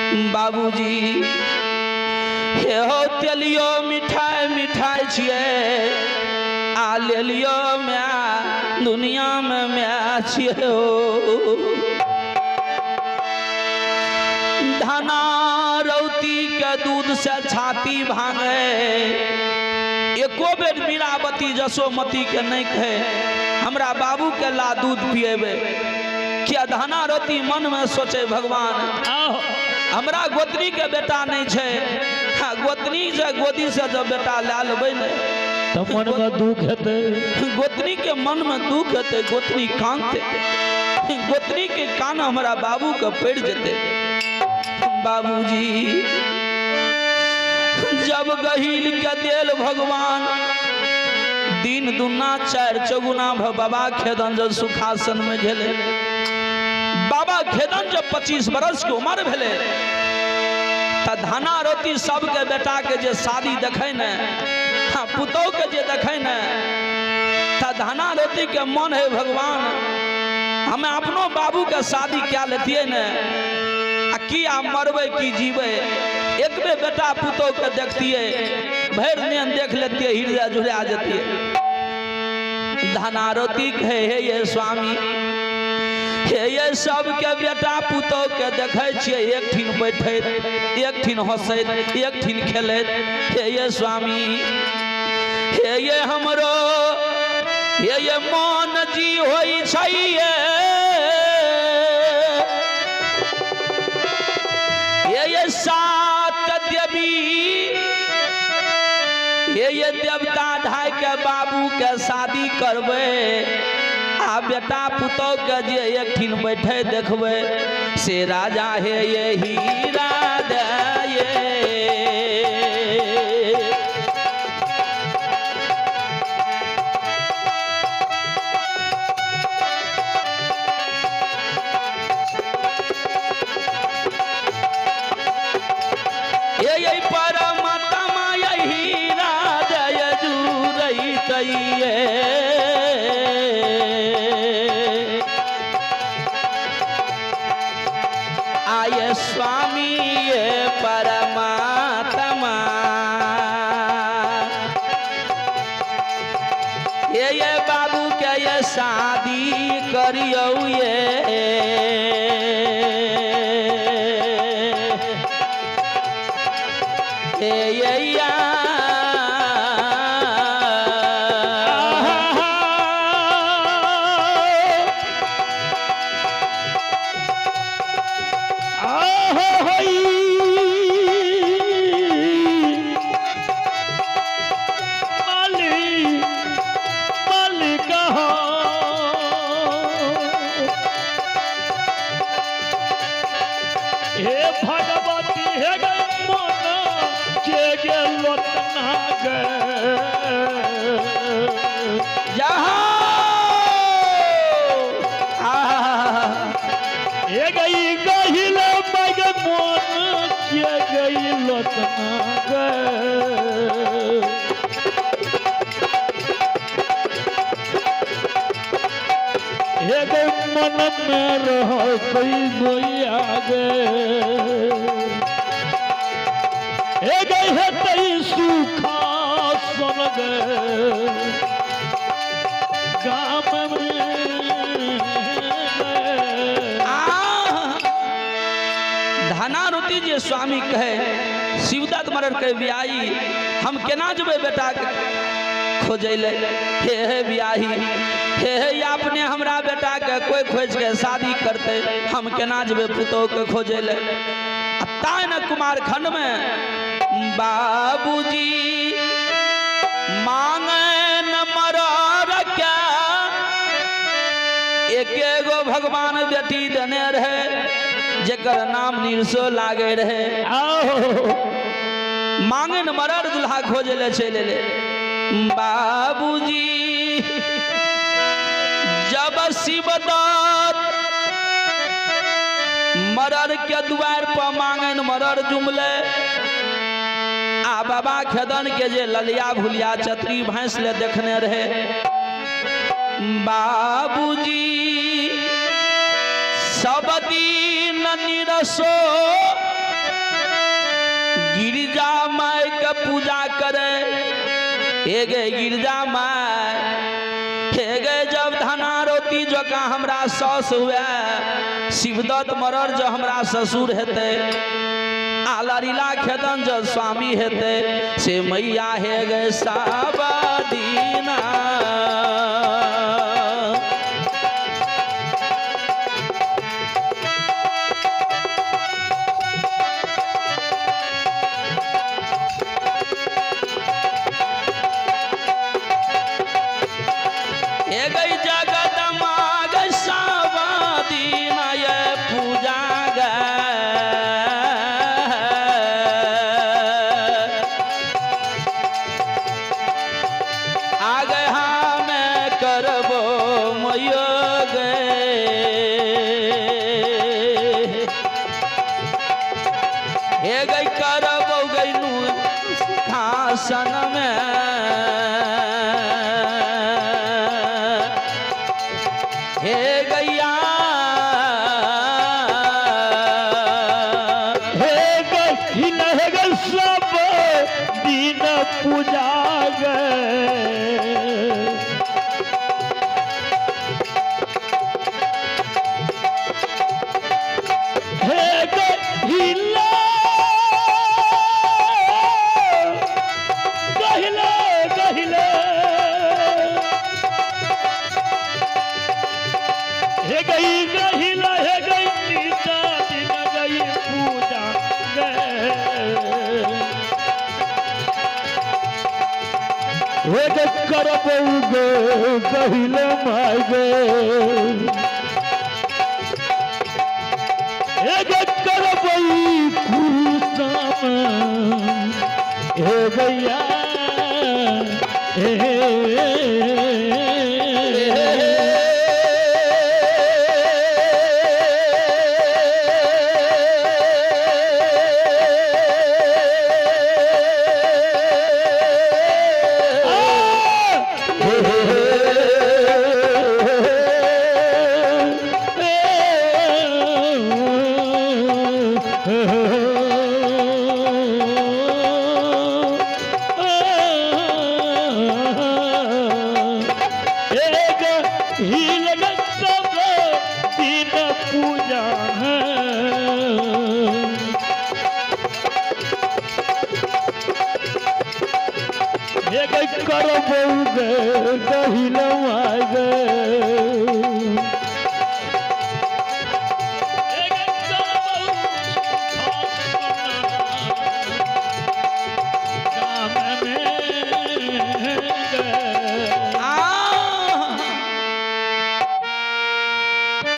बाबूजी हे हो तेलियो मिठाई मिठाई छियै आ लेलियो माय दुनिया में माय छियै हो। धना रौती के दूध से छाती भांगे, एको बेर मीरावती जसोमती के नहीं कहे हमरा बाबू के ला दूध पिएबे। किया धना रौती मन में सोचे भगवान हमरा गोतनी के बेटा नहीं छै, हाँ गोतनी से गोदी से जब बेटा ला लेबै ने तो मन में दुख हेतै, गोतनी के मन में दुख हेतै, गोतनी कानते, गोतनी के कान हमरा बाबू के पड़ जेतै। बाबूजी जब गहिल के देल भगवान दिन दुना चार चौगुना भ बाबा खेदन जब सुखासन में गेले। बाबा खेदन जब 25 बरस के उम्र भेले त धना रोती सबके बेटा के जे शादी देखे ने, हाँ पुतोह के जे देखे ने, त धना रोती के मन है भगवान हमें अपनो बाबू के शादी क्या लेतिए ने, आ की आ मरबे की जीवे, एक बे बेटा पुतोह के देखतिए भरि दिन देख लेतिए हृदय जुड़ा जतिए। धनारोती कहे हे ये स्वामी हे ये सबके बेटा पुतोह के देखे छियै एक ठिन बैठैत एक ठिन हंसैत एक ठिन खेलैत, हे ये स्वामी हे ये हमरो हे ये मन जी होइ छै ये सात देवी ये देवता ढाई के बाबू के शादी करबे आ बेटा पुतोह के जे एक ठिन बैठे देखबे से राजा हे ये हीरा दे। ये परमात्मा यही राजा जुरैतैये आय स्वामी ये परमात्मा ये बाबू के ये शादी करियौ ये मन में रहो गोया गे हे गई है तई सूखा सन गे गाम में। धनारुति जे स्वामी कहे शिवदत्त मरर के ब्याही हम केना जबै बेटा के खोजै ले, हे हे ब्याही हे हे अपने हमरा बेटा के कोई खोज के शादी करते हम केना जबै पुतोह के खोजै ले। ताय न कुमारखंड में बाबूजी मांगे न मरर के एक एगो भगवान बेटी देने रहे जेकर नाम निरसो लागे रहे। मांगे न मरर दुल्हा खोजे ले चले ले। बाबूजी जब शिवदत्त मरर के द्वार पर मांगन मरर जुमले आ बाबा खेदन के जे ललिया भुलिया चतरी भैंस ले देखने रहे। बाबूजी सब दिन निरसो गिरिजा माय के पूजा करे। हे गे गिरिजा माय, हे गे जब धनारोती जकाँ हमरा सास हुए, शिवदत्त मरर जो हमरा ससुर हेतै, आलरीला खेदन जो स्वामी हेतै, से मैया हे गे सब दीना। हे गई जगदमा गई सब दीना ये पूजा गे। आ गए हमें करबो मैयो गे। हे गई करबो गई नू खासन में। हे गैया हे गई हे गई सब दिन पूजा गे। हे गई गहिले गहिले हे गई गहिला हे गई नीता दिन गई पूजा गे। हे गे करबो गे गहिले माय गे। हे गे करबो कुसम हे गैया हे। पूजा है। हे गई करबो गे गहिलवा गे।